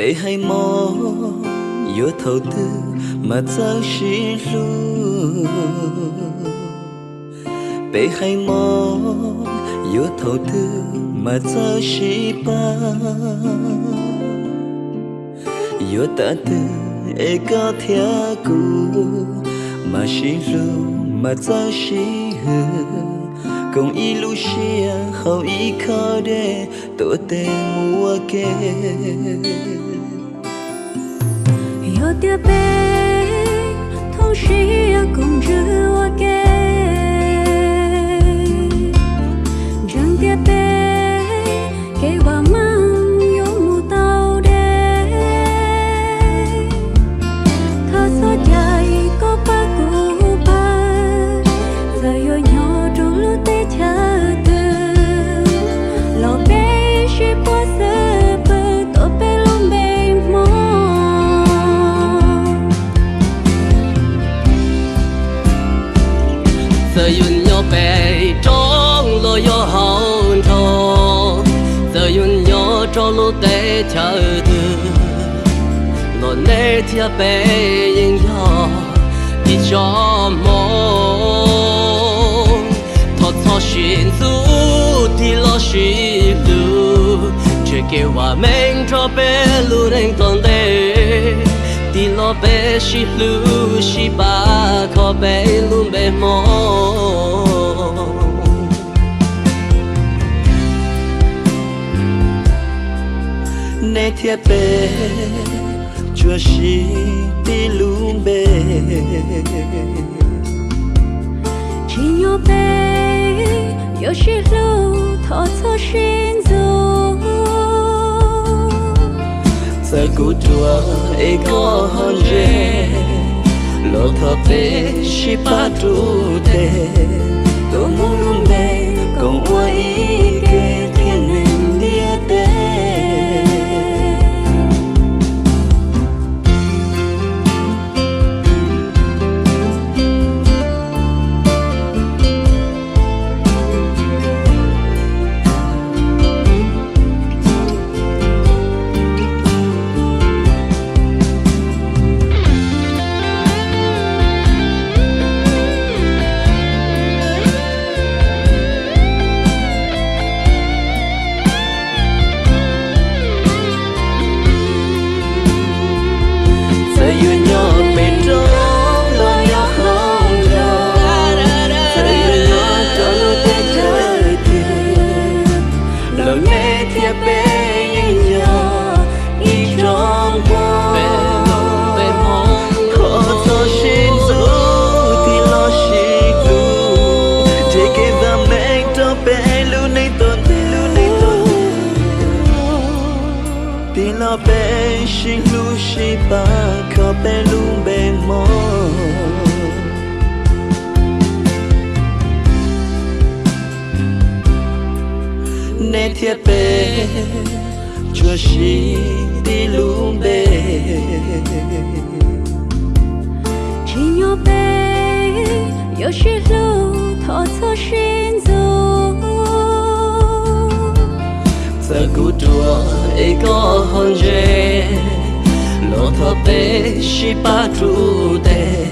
Peb hais mob yuav thaum twg mas txawj sib hlub? Peb hais mob yuav thaum twg mas txawj sib pab? Yuav thaum twg es koj thiab kuv mam sib hlub mas txawj sib hwm, koom ib lub siab haus ib khob dej tuav tes mus ua ke? Yog tias peb thooj siab koom ntsws ua ke, ntseeg tias peb kev vam meej yuav mus tau deb. Thov txhob cais koj pab kuv pab, txawm yuav nyob rau lub teb chaws twg los peb sib pab xwb pwg tuav peb lub npe Hmoob. Txawm yuav nyob pem roob los yog hauv nroog, txawm yuav nyob rau lub teb chaws twg los nej thiab peb yeej yog ib tsoom Hmoob. Thov txhob sib ntxub, tig los sib hlub, nrhiav kev vam meej rau peb lub neej tom ntej. Tig los peb sib hlub sib pab kho peb lub npe Hmoob. Nej thiab peb tsuas sib tib lub npe, tsim nyog peb yuav sib hlub, thov txhob sib ntxub. Txawm kuv tuag es koj ho ntse, los thov peb sib pab rub tes, tuav Hmoob lub npe koom ua ib ke qhia neeg ntiaj teb. Txawm yuav nyob pem roob los yog hauv nroog, txawm yuav nyob rau lub teb chaws twg, los nej thiab peb yeej yog ib tsoom Hmoob. Thov txhob sib ntxub, tig los sib hlub, nrhiav kev vam meej rau peb lub neej tom ntej. Tig los peb sib hlub sib pab kho peb lub npe Hmoob. Nej thiab peb tsuas sib tib lub npe, tsim nyog peb yuav sib hlub, thov txhob sib ntxub. Txawm kuv tuag es koj ho ntse, los thov peb sib pab rub tes,